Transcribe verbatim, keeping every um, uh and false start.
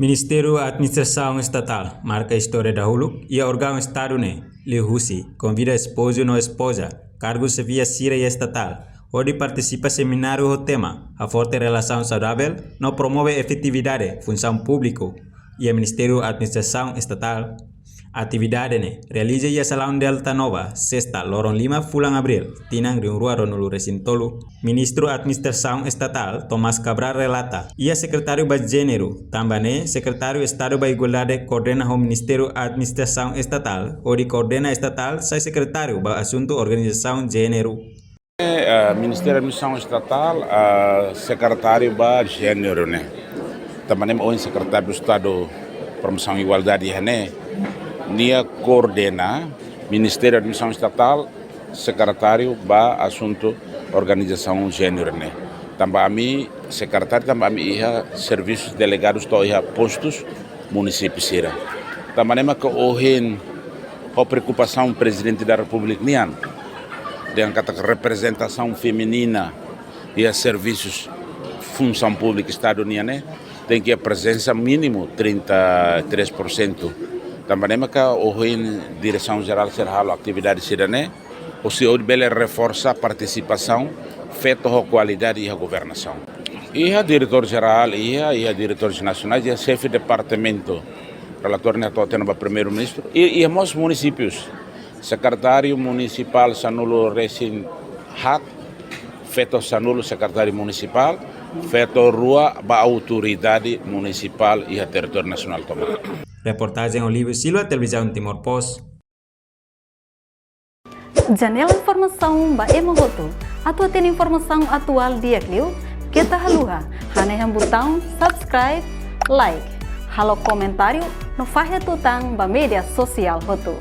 Ministériu Administrasaun Estatál marka istória dahuluk iha órgaun Estadu ne'e, liuhusi konvida espozu no espoza, kargu xefia sira iha estatál, hodi partisipa semináriu ho tema Haforte Relasaun Saudavel no Promove Efetividade Funsaun Públiku iha Ministériu Administrasaun Estatál. Atividade ne'e realiza iha Salaun Delta Nova, sesta, loron lima fulan Abríl, tinan rihun rua ruanulu resin tolu. Ministru Administrasaun Estatál, Tomás Cabral relata, iha sekretáriu ba jéneru, tanba ne'e sekretáriu Estadu ba Igualdade koordena ho Ministériu Administrasaun Estatál, hodi koordena estatál sai sekretáriu ba asuntu organizasaun jéneru. Eh, Ministériu Administrasaun Estatál, ah, sekretáriu ba jéneru ne'e. Tanba ne'e ohin Sekretáriu Estadu Promosaun Igualdade iha ne'e, nia koordena Ministériu Administrasaun Estatál, sekretáriu ba asuntu organizasaun jéneru ne'e. Tanba ami sekretáriu, tanba ami iha servisus delegadus to'o iha postus munisípiu sira. Tanba ne'e maka ohin ho preokupasaun Prezidente da Repúblika nian, dehan katak reprezentasaun feminina iha servisus funsaun públika Estadu nian ne'e, tenke iha prezensa mínimu trinta e três por cento. Tanba ne'e maka ohin Diresaun Jerál sira halo atividade sira ne'e, husi hodi bele reforsa partisipasaun feto ho kualidade iha governasaun. Iha diretór jerál, iha, iha diretores nasionais, iha xefe departamentu, relatóriu ne'e hato'o tiha ona ba Primeiru-Ministru, i, iha mós munisípius. Sekretáriu Munisipál sanulu resin haat, feto sanulu sekretáriu munisipál, feto rua ba autoridade munisipál iha territóriu nasionál tomak. Reportajen Olívio Silva, Televizaun Timor Post. Janela informasaun ba ema hotu. Atu hatene informasaun atuál di'ak liu, keta haluha hanehan butaun subscribe, like, halo komentáriu no fahe tutan ba média sosiál hotu.